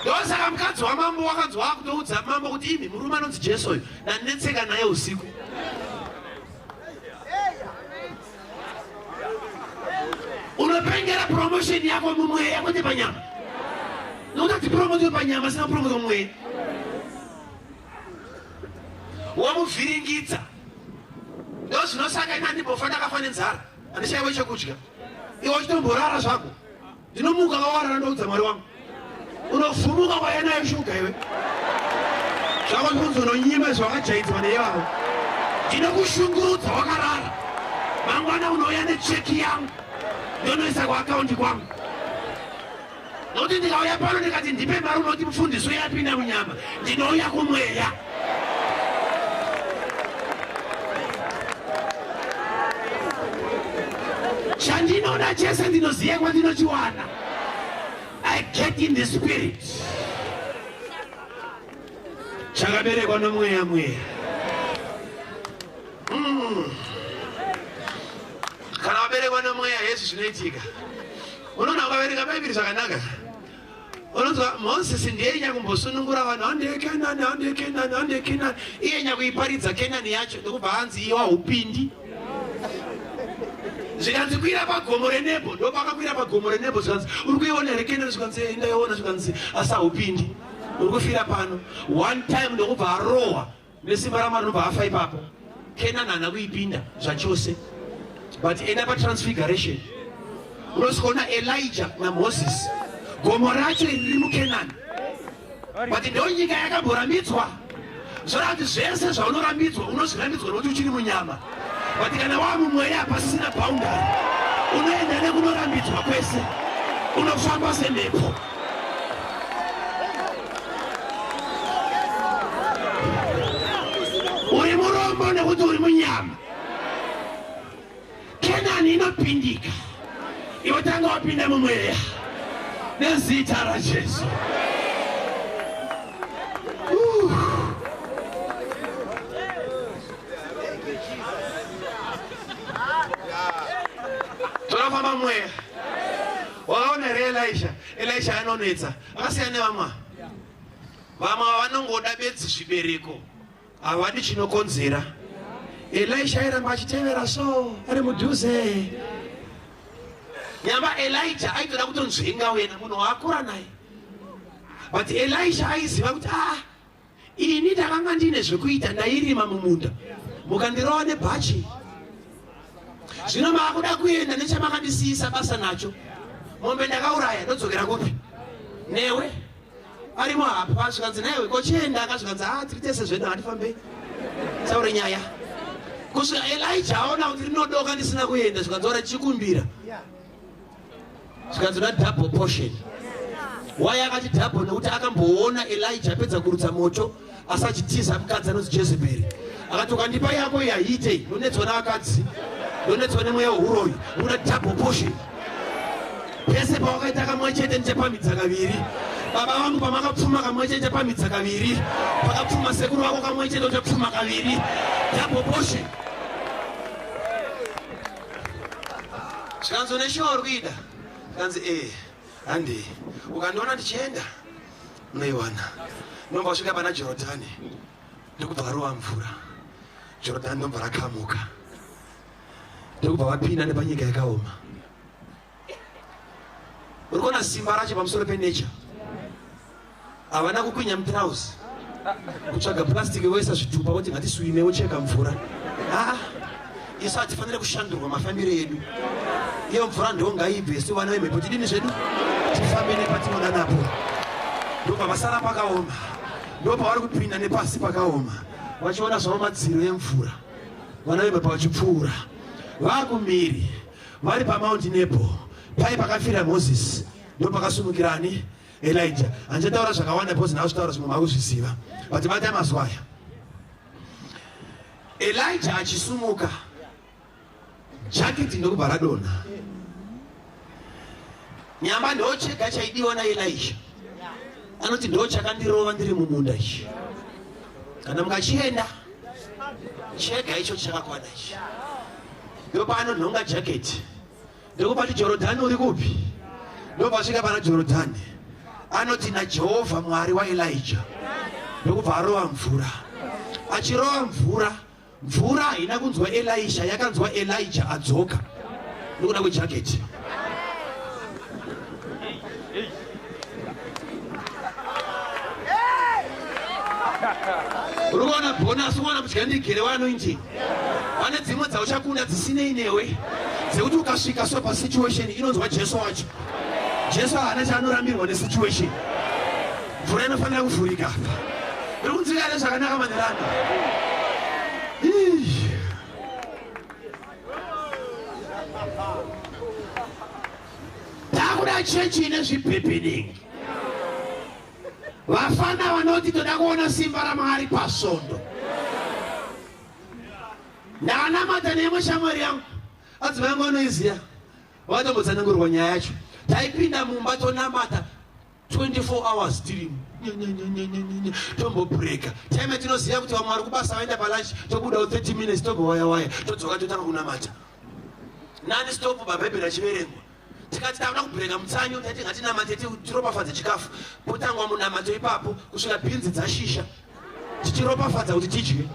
Ndosaka mukadzi wamambo wakanzwa akutoudza mambo kuti, imi, murume anonzi Jesu uyu ndanetseka naye usiku. Unopengera promotion yako mumweya, kwete panyama, nokuti atipromotiwe panyama, sina kupromotwa mumweya. Wamuvhiringidza. Ndo zvinosaka ina ndimbofa ndakafa nenzara, handishaiwe chekudya, iwe uchitomborara zvako. Ndinomuka kawarara, ndoudza Mwari wangu. Unovhumuka kwaya nayo shuga iwe zvako zvikunzi unonyima zvawakajaidzwa neivavo. Ndinokushungurudza wakarara. Mangwana unouya necheki yangu, ndonoisa kuakaundi kwangu, nokuti ndikauya pano ndikati ndipe mari, unoti mufundisi uyapinda munyama. Ndinouya kumweya. Chandinoda chese ndinoziva kwandinochiwana. I get in the spirit. Chakaberekwa nomweya mweya. Kana waberekwa nomweya, hezvi zvinoitika. Unoona, ukaverenga Bhaibheri zvakanaka, unonzwa Mozisi ndiye nyakumbosunungura vanhu, handei Kenani, handei Kenani, handei Kenani. Iye nyakuiparidza Kenani yacho, ndokubva hanzi, iwa upindi. Zvikanzi kwira pagomo reNebho. Ndopakakwira pagomo reNebho. Zvikanzi, uri kuiona here Kenani? Zvikanzi, ndaiona. Zvikanzi, asi haupindi, uri kufira pano one time. Ndokubva arohwa nesimba raMwari, ndobva afa ipapo. Kenani haana kuipinda zvachose. But enda paTransfiguration, unosvikaona Elijah naMoses. Gomo racho iri riri muKenani, but ndo nyika yakamborambidzwa. Zvoreva kuti zvese zvaunorambidzwa, unozvirambidzwa nokuti uchiri munyama. But kana wava mumweya, hapasisina boundary. Unoenda nekunorambidzwa kwese, unofamba semhepo. Uri murombo nekuti uri munyama. Kenani inopindika iwe tanga wapinda mumweya, nezita raJesu. Uh. Tonofamba mumweya. Wakaona here Elisha? Elisha anonetsa, akasiyana nevamwe. Vamwe vanongoda bedzi zvibereko, havadi chinokonzera. Elisha airamba achitevera so ari mudhuze. Nyamba Elijah aitoda kutonzvenga wena munhu waakura naye, but Elisha aiziva kuti, aa, ini ndakanga ndine zvekuita, ndairima mumunda, mukandirova nebhachi. Zvino maakuda kuenda nechamakandisiyisa basa nacho. Mombe ndakauraya, ndodzokera kupi? Newe arimo hapa. Zvikanzi naiwe kochienda aka. Zvikanzi a tiri tese zvedu, hatifambei, taure nyaya kusvika Elija aona kuti rinodoka ndisina kuenda. Zvikanzi ora chikumbira. Zvikanzi uda double portion. Why akati double? Nekuti akamboona Elija apedza kurutsa moto asi achitiza mukadzi anonzi Jezebheri. Akati ukandipa yako iyi haiitei, ndonetswa navakadzi, ndonetswa nemweya weuroyi. Unoda double portion. Pese pawakaita kamwe chete, ndichapamhidza kaviri. Baba vangu pamakapfuma kamwe chete, pamhidza kaviri. Pakapfuma sekuru vako kamwe chete, uchapfuma kaviri. Double portion. Zvikanzi une shuwa uri kuida? Zvikanzi ee, handei. Ukandiona ndichienda, unoiwana. Ndobva wasvika pana Jorodhani, ndokubva varova mvura. Jorodhani ndobva rakamuka, ndokubva vapinda nepanyika yakaoma. Uri kuona simba racho pamusoro penature. Havana kukwinya mutrausi kutsvaga plastic voisa zvitupa voti ngatiswime, vocheka mvura. Aa, isu hatifaniri kushandurwa mafambiro edu. Iyo mvura ndo ngaibve, isu vana vemhepo tidini zvedu, tifambe nepatinoda napo. Ndobva vasara pakaoma, ndopavari kupinda nepasi pakaoma, vachiona zvavo madziro emvura, vana vemhepo vachipfuura. Vakumiri vari paMount Nebo, pai pakafira Mozisi, ndopakasumukira ani? Elijah. Handichataura zvakawanda because ndazvitaura zvimwe makuzviziva, but batai mazwa aya. Elijah achisumuka, jaketi ndokubva radonha. Nyamba ndochega chaidiwa naElisha. Anoti ndo chakandirova ndiri mumunda ichi, kana mukachienda chega icho chakakwana ichi. Ndopaanonhonga jaketi, ndokubati Jorodhani uri kupi? Ndopasvika pana Jorodhani, anoti naJehovha Mwari waElija, ndokubva arova mvura. Achirova mvura, mvura haina kunzwa Elisha, yakanzwa Elija adzoka nokuda kwejaketi. Uri kuona bonus, kuona mudyandigere weanointing. Pane dzimwe dzauchakunda dzisinei newe, dzekuti ukasvika so pasituation inonzwa Jesu wacho. Jesu haana chaanorambirwa nesituation. Mvura inofanira kuvhurika apa. Iri kunzwika here zvakanaka manherano? Takuda chechi ine zvibhebheningi. Vafana vanoti toda kuona simba raMwari pasvondo. Ndakanamata neimwe shamwari yangu, adzimai yangu anoiziya, vakatombotsanangurwa nyaya yacho. Taipinda mumba tonamata 24 hours tirimo, tombobreaka time tinoziva kuti vamwe vari kubasa vaenda palunch, tobudawo 30 minutes, tombowaya waya, todzoka, totanga kunamata non stop, mabhaibheri achiverengwa. Tikati takuda kubreaka mutsanyo, taiti ngatinamate tiropafadze chikafu. Potangwa munamato ipapo kusvika bhinzi dzashisha, tichiropafadza kuti tidye.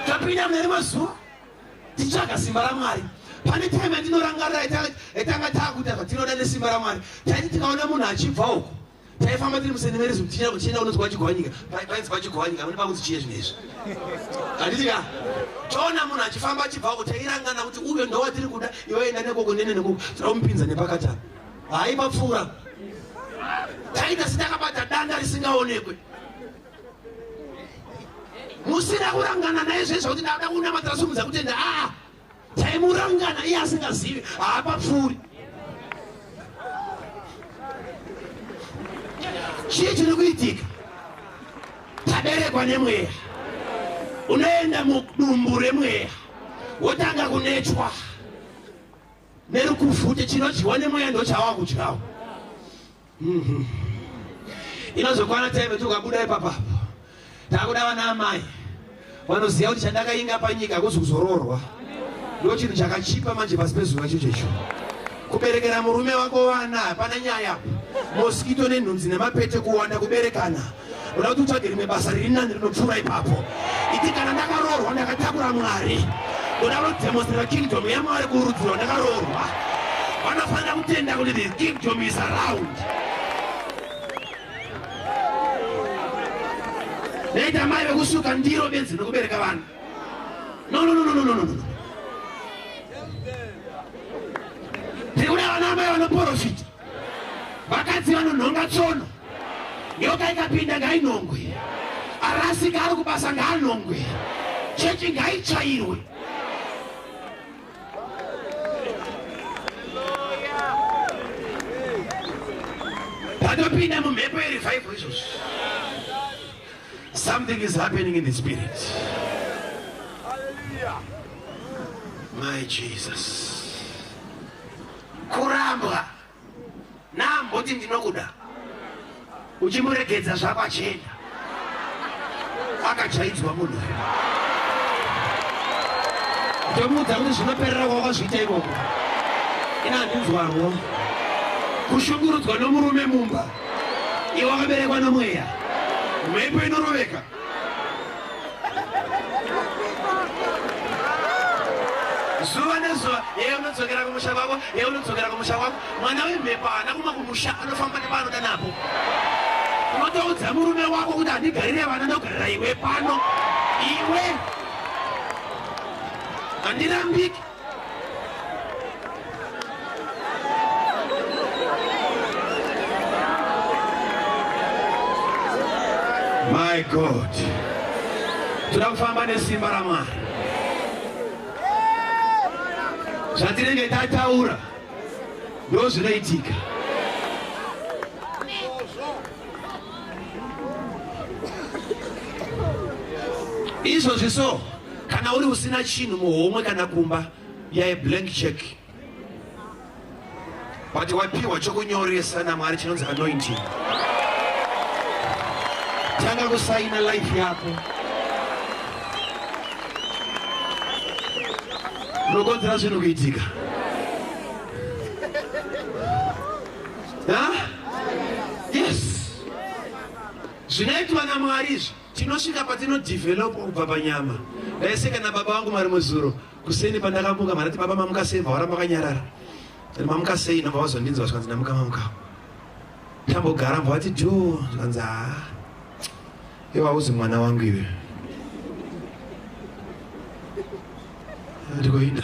Tapinda mune rimwe zuva tichitsvaga simba raMwari. Pane time yandinorangarira yatanga taakuita zvatinoda nesimba raMwari. Taiti tikaona munhu achibva uko, taifamba tiri muSt Mary's tichienda kunonzi kwaChigwanyika, painzi kwaChigwanyika mune pakunzi chiye zvino izvi, handiti ka? Toona munhu achifamba achibva uko, tairangana kuti uyo ndowatiri kuda, iwe enda nekoko, nene nekoko, toda kumupinza nepakati apa. Haipapfuura. Taita setakabata danda risingaonekwe, musina kurangana naye zvezvo kuti ndada kunamatira sumudza kutenda. Aa, taimurangana iye asingazivi, haapapfuuri. Chii chiri kuitika? Taberekwa nemweya. Unoenda mudumbu remweya, wotanga kunetwa nerukuvhute. Chinodyiwa nemweya ndochawava kudyawo. Inozokwana time tukabuda ipapapo, takuda vana amai vanoziva kuti chandakainga panyika hakuzi kuzoroorwa. Ndo chinhu chakachipa manje pasi pezuva ichocho icho, kuberekera murume wako vana. Hapana nyaya, mosquito nenhunzi nemapete kuwanda kuberekana. Uda kuti utsvage rimwe basa riri nani rinopfuura ipapo. Iti kana ndakaroorwa, ndakatakura Mwari. Ndoda kunodemonstrata kingdom yaMwari kurudzi rwandakaroorwa. Vanofanira kutenda kuti the kingdom is around. Neita mai vekusuka ndiro benzi nekubereka vanhu. no no no no. Tiri kuda vana amai vanoprofita, vakadzi vanonhonga tsono. Nyoka ikapinda ngainhongwe, arasika ari kubasa ngaanhongwe, chechi ngaitsvairwe. Patopinda mumhepo yerevival izvozvi. Something is happening in the spirit. Hallelujah. My Jesus. Kurambwa naamboti ndinokuda uchimuregedza zvako achienda akajaidzwa munhu uyu. Tomuudza kuti zvinoperera kwawakazviita ikoko. Ina handinzwarwo kushungurudzwa nomurume mumba iwe wakaberekwa nomweya mhepo inoroveka. Zuva nezuva yeye unodzokera kumusha kwako, yeye unodzokera kumusha kwako. Mwana wemhepo haana kumwe kumusha, anofamba nepaanoda napo. Unotoudza murume wako kuti handigarire vana, ndogarira iwe pano. Iwe handirambiki. My God, toda kufamba nesimba raMwari. Zvatinenge tataura ndo zvinoitika. Izvozvi so kana uri usina chinhu muhomwe kana kumba yae blank check, but wapiwa chokunyoresa naMwari chinonzi anointing. Tanga kusaina life yako, unokonzera zvinhu kuitika. Ha? Yes, zvinoitwa naMwari izvi. Tinosvika patinodevelopa kubva panyama. Ndaiseka nababa vangu mari muzuro kuseni pandakamuka, marati baba mamuka sei, bva varamba vakanyarara. Ndati mamuka sei, nobva vazondinzwa zvikanzi ndamuka mamuka. Tambogara bva vati dhu, zvikanzi haa iwe hauzi mwana wangu iwe. Ndikoinda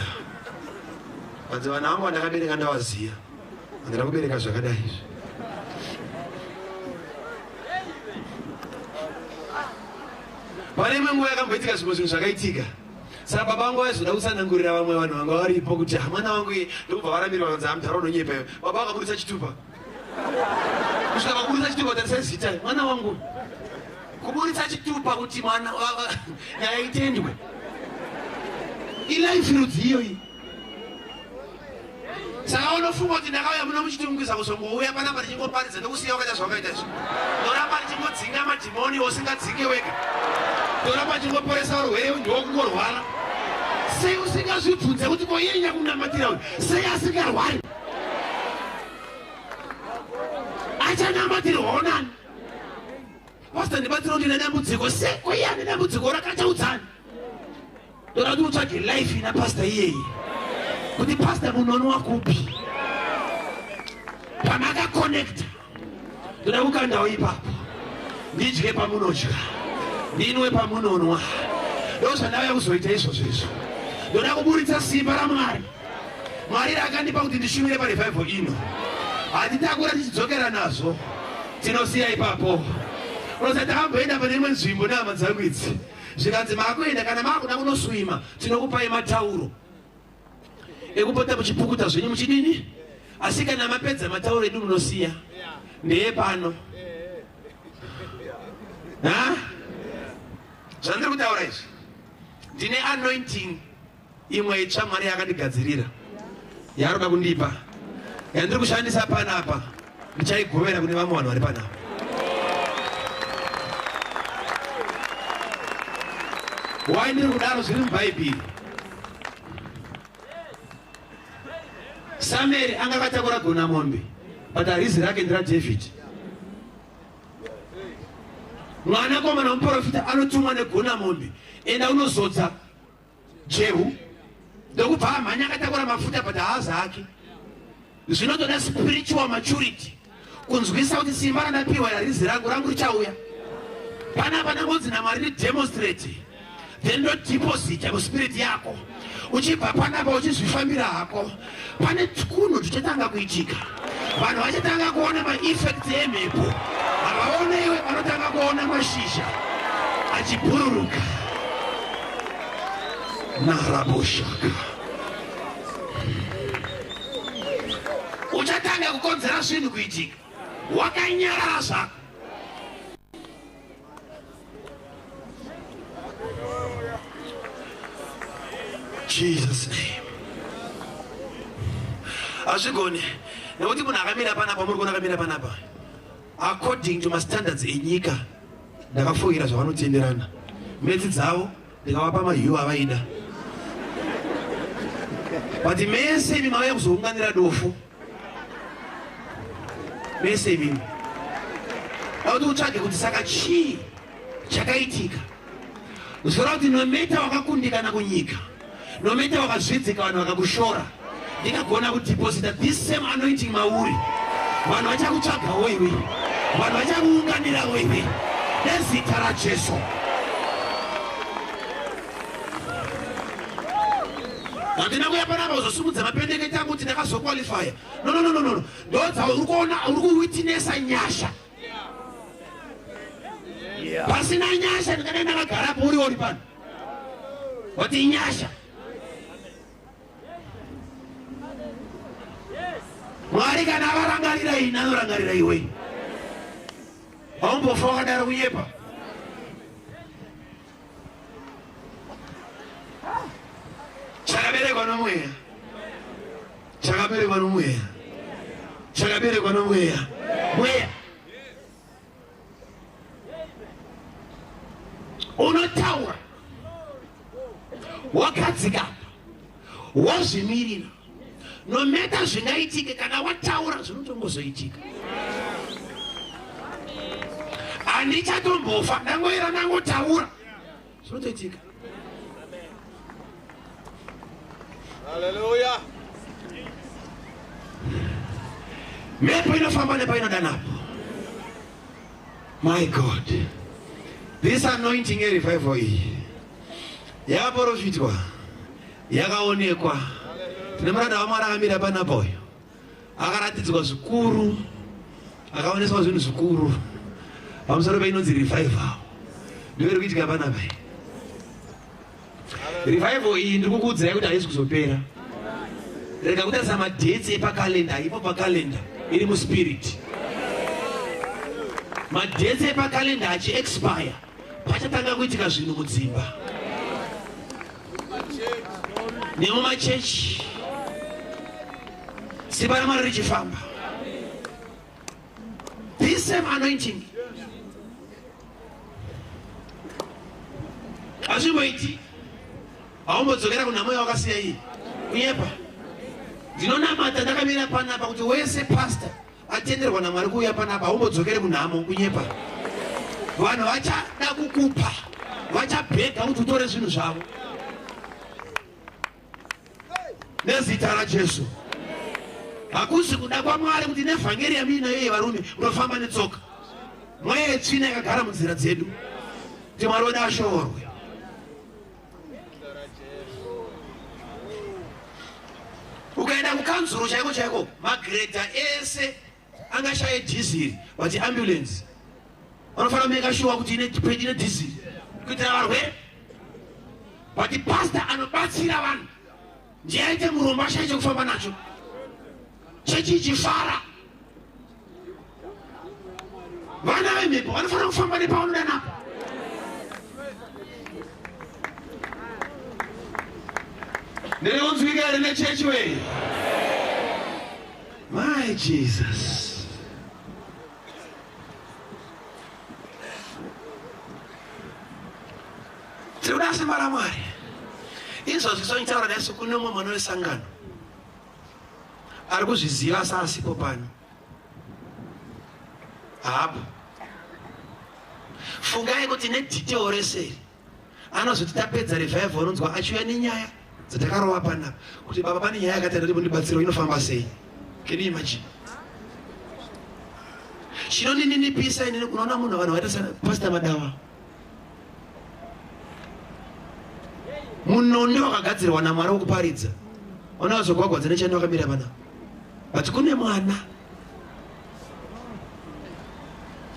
vanzi vana vangu vandakabereka ndavaziya, handina kubereka zvakadai izvi. Pane imwe nguva yakamboitika zvimwe zvinhu zvakaitika. Saka baba vangu vaizoda kutsanangurira vamwe vanhu vanga varipo kuti ha mwana wangu iye, ndokubva varambirwa vanzi hamudhara unonyepa iwe. Baba vakaburitsa chitupa. Kusvika vakuburitsa chitupa tarisai zita mwana wangu. Kuburitsa chitupa kuti mwana nyaya itendwe. Ilife rudzi iyoyi. Saka unofunga kuti ndakauya muno muchitungwiza kuzongouya panapa ndichingoparidza ndokusiya wakaita zvawakaita izvi. Ndoramba ndichingodzinga madhimoni usingadzinge wega. Ndoramba ndichingoporesa urwere ndiwo kungorwara. Sei usingazvibvunze kuti ko iye nyakunamatira uyu sei asingarwari? Achanamatirwawo nani? Pastor ndibatsire kuti ndine dambudziko. Sei ko iye ane dambudziko rakachaudzani? Ndoda kuti utsvage life ina pastor iyeyi kuti pastor munonwa kupi pamakakonekta. Ndoda kukandawo ipapo, ndidye pamunodya, ndinwe pamunonwa. Ndozvandauya kuzoita izvozvo izvo. Ndoda kuburitsa simba raMwari. Mwari rakandipa kuti ndishumire parevival ino. Hatitakura tichidzokera nazvo, tinosiya ipapo. Unoziva takamboenda pane imwe nzvimbo nehama dzangu idzi, zvikanzi maakuenda kana maakuda kunoswima tinokupai matauro ekupota muchipukuta zvenyu muchidini, asi kana mapedza matauro edu munosiya ndeye pano. Ha? Zvandiri kutaura izvi, ndine anointing imwe itsva Mwari yakandigadzirira yaanoda kundipa yandiri kushandisa panapa, ndichaigovera kune vamwe vanhu vari panapa. Why ndiri kudaro? Zviri muBhaibheri. Samueri anga akatakura gona mombe, but harizi rake, nderaDavid. Mwanakomana wemuprofita anotumwa negona mombe, enda unozodza Jehu, ndokubva amhanya akatakura mafuta, but haazi ake. Zvinotoda spiritual maturity kunzwisa kuti simba randapiwa harizi rangu, rangu richauya. Panapa ndangonzi naMwari ndidemonstrate. Then ndodeposita muspirit yako. Uchibva panapa uchizvifambira hako, pane twunhu tuchatanga kuitika. Vanhu vachatanga kuona maeffects emhepo. Havaone iwe, vanotanga kuona mashizha achibhururuka. Naraboshaka. Uchatanga kukonzera zvinhu kuitika wakanyarara zvako. Jesus name. Hazvigoni nekuti munhu akamira panapa, muri kuona akamira panapa, according to mastandards enyika, ndakafoira zvavanotenderana metsi dzavo, ndikavapa mahiu avaida, but mese imi mauya kuzounganira dofo. Mese imimi akuti utsvage kuti saka chii chakaitika. Zvoreva kuti nometa wakakundikana kunyika, nometa wakazvidzika, vanhu vakakushora, ndikagona kudeposita this same anointing mauri, vanhu vachakutsvagawo iwe, vanhu vachakuunganirawo iwe nezita raJesu. Handina kuya panapa kuzosimudza mapendekete angu kuti ndakazoqualifya. No, no, no, no, no. Ndodza uri kuona, uri kuwitnessa nyasha. Pasina nyasha ndingadai ndakagarapo uri uri pano. But inyasha. Mwari kana avarangarira ini, anorangarira iwe. Haumbofa wakadaro, kunyepa. Chakaberekwa nomweya, chakaberekwa nomweya, chakaberekwa nomweya, mweya unotaura wakadzika, wazvimirira. Nometa zvingaitike, kana wataura zvinotongozoitika. Handichatombofa ndangoera, ndangotaura zvinotoitika. Hallelujah. Mhepo inofamba nepainoda napo. My God, this anointing yerevival iyi yakaprofitwa, yakaonekwa. Tine muranda waMwari akamira panapa uyu, akaratidzwa zvikuru, akaoneswa zvinhu zvikuru pamusoro peinonzi revival. Ndiyo iri kuitika panapa iyi. Revival iyi, ndiri kukuudzirai kuti haisi kuzopera. Rega kutarisa madates epakalenda, ipo pakalenda, iri muspirit. Madates epakalenda achiexpire, pachatanga kuitika zvinhu mudzimba nemumachechi, simba raMwari richifamba. This same anointing hazvimboiti. Haumbodzokera kunhamo yawakasiya iyi, kunyepa. Ndinonamata ndakamira panapa kuti wese pastor atenderwa naMwari kuuya panapa, haumbodzokere kunhamo, kunyepa. Vanhu vachada kukupa, vachabhega kuti utore zvinhu zvavo nezita raJesu. Hakusi kuda kwaMwari kuti nevhangeri yamuinayo yevarume unofamba netsoka. Mweya yetsvina yakagara munzira dzedu kuti Mwari wedu ashoorwe. Ukaenda kukanzuro chaiko chaiko, magreda ese angashaye dhiziri, but ambulance vanofanira kumeka sure kuti ine ine dhiziri kuitira varwere. But pastor anobatsira vanhu ndiye aite murombo, ashaye chekufamba nacho, chechi ichifara. Vana vemhepo vanofanira kufamba nepavanoda napo. Ndiri here nechechi wei? My Jesus, tiri kuda simba raMwari. Izvozvi sonitaura nesu, kune umwe mwana wesangano ari kuzviziva asi asipo pano hapo. Fungai kuti nedetail rese iri, anozoti tapedza revival, unonzwa achiuya nenyaya dzatakarova panapa kuti, "Baba, pane nyaya yakati, andati mundibatsiro, inofamba sei?" Can you imagine? Chinondininipisa inini, unoona munhu, vanhu vaita sapastor Madawa. Munondo wakagadzirwa naMwari wekuparidza. Ona vazogwagwadza nechando vakamira pana. But kune mwana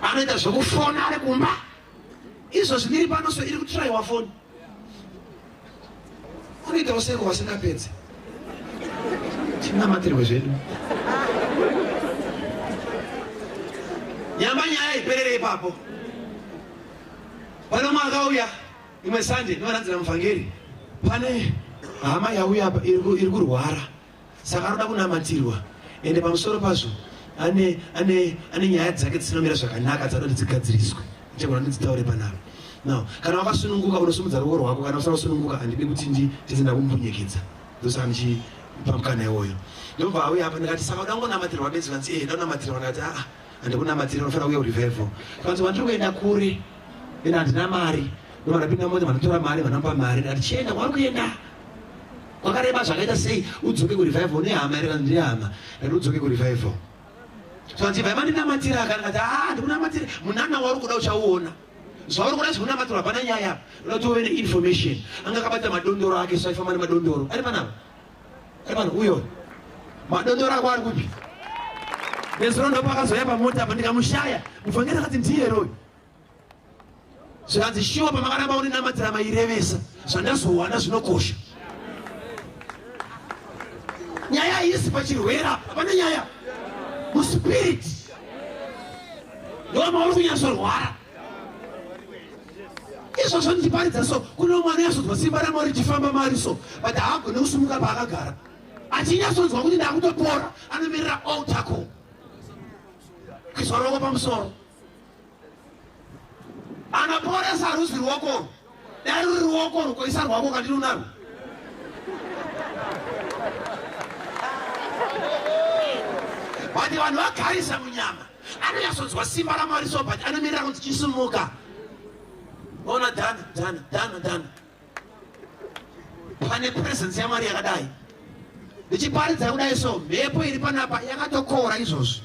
anoita zvekufona ari kumba. Izvozvi ndiri pano so iri kutraiwa foni. Unoitawo seiko vasingapedze? Tinamatirwe zvedu. Nyamba nyaya iperere ipapo. Pane umwe akauya imwe Sunday ndovananzira muvhangeri. Pane hama yauya apa iri kurwara saka anoda kunamatirwa ende pamusoro pazvo ane ane ane nyaya dzake dzisina kumira zvakanaka dzanoda kuti dzigadziriswe ndichagona ndidzitaure panapa now kana wakasununguka unosimudza ruoko rwako kana usina kusununguka handidi kuti nditese ndakumbunyikidza ndosaka ndichipa mukana iwoyo ndobva auya apa ndikati saka uda kungonamatirwa bedzi kanzi ee ndakunamatirwa ndikati aa handikunamatira unofanira kuuya kurevival kanzi wandiri kuenda kure ende handina mari ndobva ndapinda mota vandotora mari vanopa mari ndikati chienda kwauri kuenda kwakareba zvakaita sei udzoke kurevival nehama here kana ndine hama ndati udzoke kurevival so andibva mandinamatira aka ndikati haa ndikunamatira munana wauri kuda uchauona zvauri kuda zvekunamatirwa hapana nyaya apa ndoda kuti uve neinformation anga akabata madondoro ake so aifamba nemadondoro ari panapa ari pano uyo madondoro ako ari kupi nezuro ndopakazouya pamota apa ndikamushaya muvhangeri akati ndiye here uyu Zvikanzi shuwa pamakaramba kundinamatira mairevesa zvandazowana zvinokosha. Nyaya haisi pachirwere apa, hapana nyaya. Muspirit ndo mauri kunyatsorwara. Izvozvo ndichiparidza so kune umwe anonyatsonzwa simba raMwari richifamba maari so but haagone kusimuka paakagara achinyatsonzwa kuti ndakutopora anomirira altar call kuiswa ruoko pamusoro Anaporesa haruzi ruoko urwu. Dai ruri ruoko urwu koisa rwako kandini unarwo. But vanhu vagarisa munyama. Anonyatsonzwa simba raMwari so but anomirira kunzi chisimuka. Ona dana dana dana dana. Pane presence yaMwari yakadai. Ndichiparidza kudai so mhepo iri panapa yakatokora izvozvi.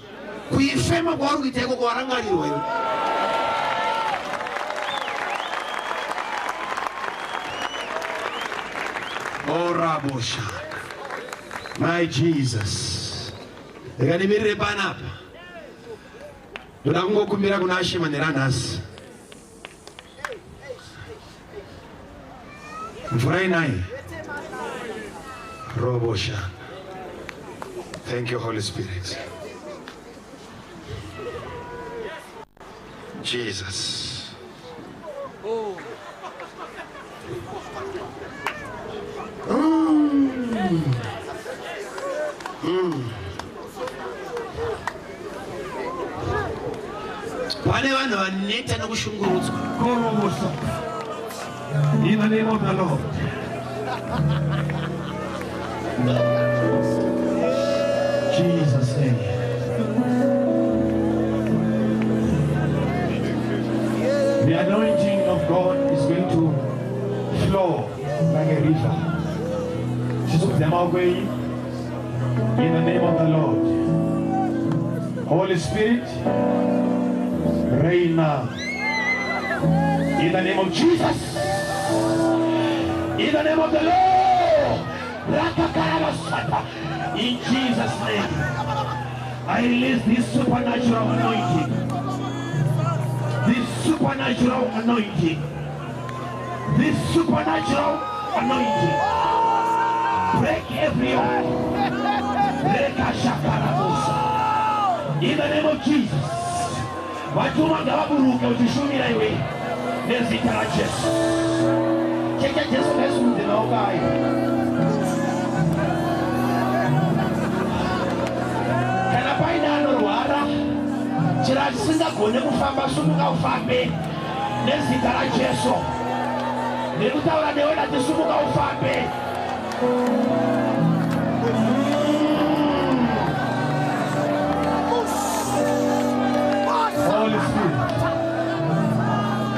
Kuifema kwauri kuita ikoko warangarirwa iwe. Orabosha. My Jesus. Rega panapa. Ndoda kungokumbira kuna She manhero anhasi. Mvura inai robosha. Thank you Holy Spirit. Jesus. Oh. Mm. Mm. Pane vanhu vaneta nokushungurudzwa. Korobosa. In the name of the Lord. Jesus name. The anointing of God is going to flow like a river. Chisimudza maoko enyu. In the name of the Lord. Holy Spirit, reign now. In the name of Jesus. In the name of the Lord. Rakakarabasata. In Jesus' name. I release this supernatural anointing. This supernatural anointing. This supernatural anointing. Break every yoke. Rekashakarabosa. In the name of Jesus. Vatumwa ngavaburuke uchishumira iwe nezita raJesu. Cheche Jesu ngaisimudze maoko ayo. Kana paine anorwara chero achisingagone kufamba sumuka ufambe nezita raJesu. Ndiri kutaura newe ndati sumuka ufambe. Holy Spirit,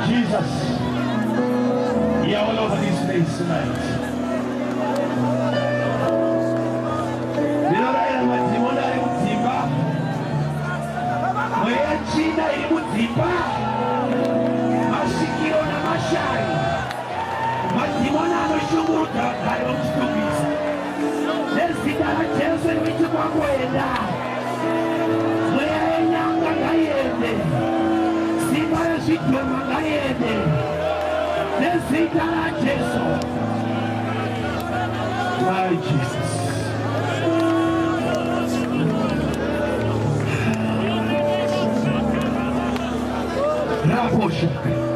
Jesus, you are all over this place tonight. Ndinorayira madhimoni ari mudzimba, mweya tsvina iri mudzimba, masvikiro namashari, madhimoni anoshunga kushungurudza vagari vomuChitungwiza. Nezita raJesu, iwe chikwambo enda. Mweya yenyanga ngaiende, simba rezvidhoma ngaiende nezita raJesu. My Jesus. Raposhaka.